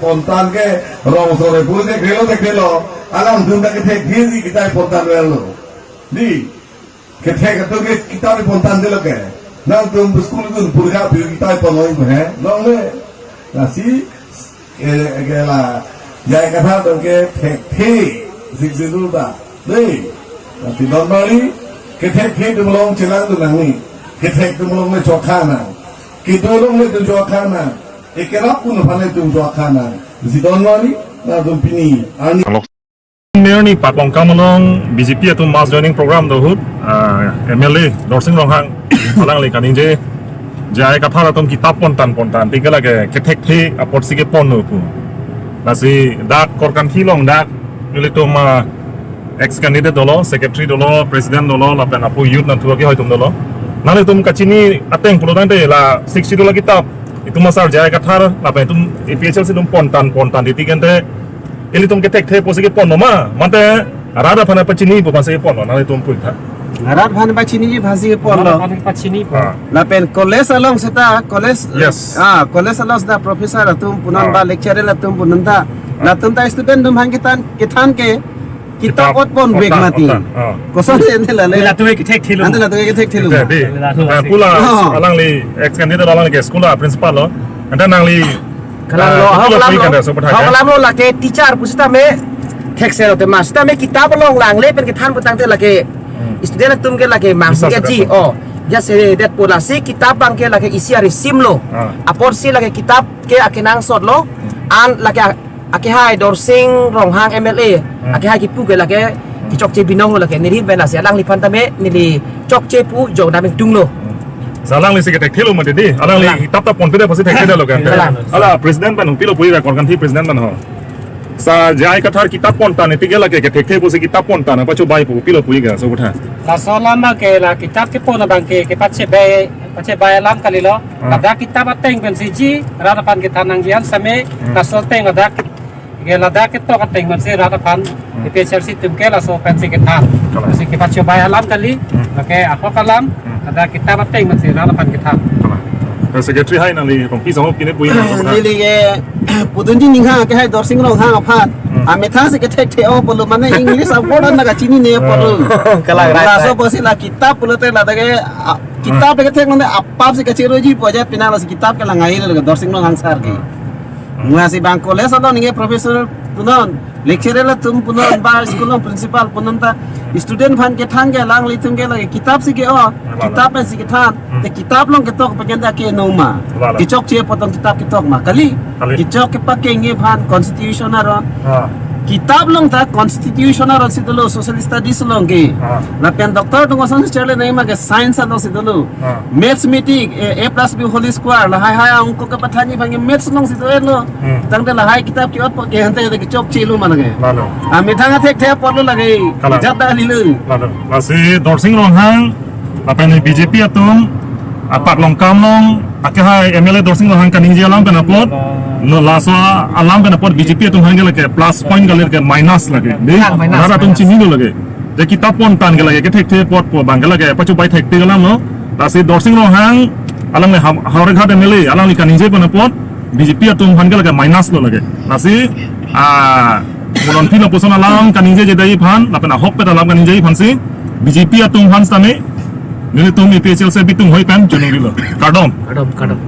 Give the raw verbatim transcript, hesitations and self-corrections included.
Pontan ke rong sore pur ke krelo ke krelo. Alangtum ta kethek phir si kitai pontan relo. Di. Kethek atum ke kitai pontandetlo ke. Nangtum school dun purga pir kitai ponlong he. Longle. Lasi, eh, ke la, J I Kathar atum ke thekthe sik silu ta. Dei. Lasi don bali, kethekthe atum along chelangdun nangji. Kethek atum along le chokha nang. Kedo along le atum chokha nang. Ekerap kun aphan le atum chokha nang. Lasi don bali, nangtum pini arni. Alok. Merni Paklongkam along B J P atum mass joining program do ahut, ah, M L A Dorsing Ronghang alangli kaningje, J I Kathar atum kitab pontan pontan, tinggal lagi kethekthe apotsi keponlo pu. Lasi dak Korkanthi along dak, nelitum, ah, ex candidate dolo, secretary dolo, president dolo, lapen apo youth nangthu akehai atum dolo. Nanglitum kachini ateng pulotangte la sixty dollar kitab, itum asar J I Kathar, lapen itum A P H L C atum pontan pontan titi kente, ilitum kethekthe pusi keponlo ma, mate rat aphan pachini pu pusi keponlo, nanglitum pu tha. Rat aphan pachini pusi keponlo. Rat aphan pachini pu. Ah. Lapen college along seta, college, Yes. ah, college along seta professor atum punon Ah. ba lecturer atum punon ta. Ah. Latum ta student atum aphan kethan, kethan ke, kitab Kitab ot pon bag pontan, mati. Pontan. Ah. Koson ente lale. Latum kethekthelo. Ante latum kethekthelo. Ante di. Latum Eh, asik. Pula Oh. alangli ex candidate alangli ke school a principal lo. Ante nangli Kalang lo, eh, hau pula kalang pui lo. Kan dah, so, hau pathai. Kalang lo lake teacher pusitame thekse lo te mas. Sitame kitab along langle pen kethan putangte lake Hmm. student atum ke lake mas Bisa ke ji. Sedapat. Oh. Just say that pula si kitab abang ke lake isi ari sim lo. Ah. Apotsi lake kitab ke akenangsot lo. Hmm. An lake a-, akehai Dorsing Ronghang M L A. Hmm. Akehai kipu ke lake kechokche binong lo lake. Neli pen lasi alangliphan tame neli chokche pu jong dam ingtung lo. Hmm. Sa alangli si kethekthe lo mati di. Alangli Alang. Kitab ta ponpe de pusi thekthe lo kan. Alang. Ala president pen pilo pui ra Korkanthi president pen ho. Sa J I Kathar kitab pontan titi ke lake kethekthe pusi kitab pontan apa coba ipu pilo pui ga so kutha. Laso alam ke la kitab kepon abang ke, kepachebei, pachebei alam kalilo. Ah. Ladak kitab ateng pensi ji, rat aphan kethan nangji an same, Hmm. laso ateng ladak ke ladak ketok ateng pensi rat aphan, Hmm. A P H L C atum ke laso pensi kethan. Kalang. Pensi kepachobei alam kali, Hmm. lake ahok alam, Hmm. ladak kitab ateng pensi rat aphan kethan. Kalang. Eh, secretary hai nangli kongpi song kine pui nang kongpi. Neli ke pudunji ninghang ke hai Dorsing Ronghang aphan. Hmm. Amethang si kethekthe o pulo mane English a-word an nangkachinine Oh. pulo. Kalang, right, Laso right. pusi la kitab pulote ladak ke, ah, kitab Hmm. ke thek mane apap si kachiroji pu ajat pinang lasi kitab ke langai lo Dorsing Ronghang sar ke. Hmm. Masi bang college along ningke professor punon, lecturer atum punon, ba school along principal punon ta student aphan kethan ke alanglitum ke lake kitab si ke-o, Wala. kitab pensi kethan, Hmm. te kitab along ketok pekenta ke no ma. Wala. Kechokche apot tong kitab ketok ma. Kali, Kali. kechok kepakengji aphan constitution aron. Ah. Kitab along ta constitution aron si dolo social studies along ke. Ah. Lapen doctor atum ason si charli nangji ma ke science along si dolo. Ah. Mathematics, eh, A plus B whole square, lahai hai angko kepathanji abang ke maths along si do-etlo. Hmm. Tangte lahai kitab ke-ot apot ke ante kechokche lo ma lake. Lalo. Amethang athekthe apotlo lake. Kalang. Jat dah lilo. Lalo. Lasi Dorsing Ronghang, lapen B J P atum, a Paklongkam along, akehai M L A Dorsing Ronghang kaningje alam pen apot, lo laso alam pen apot B J P atum aphan ke lake plus point kali ke minus lake. Di, Minus, rat atum minus. chinilo lake. Je kitab pontan ke lake, kethekthe apot pu abang ke lake, pachobei thekthe alam lo. Lasi Dorsing Ronghang, alangli Haw-, Howraghat M L A, alangli kaningje pen apot, B J P atum aphan ke lake minus lo lake. Lasi, ah, monon pilo puson alam kaningje je dai aphan, lapen ahokpet alam kaningje aphansi, B J P atum aphan sitame, nelitum A P H L C abitung hoi pen, joining dilo. Kardom. Kardom, kardom.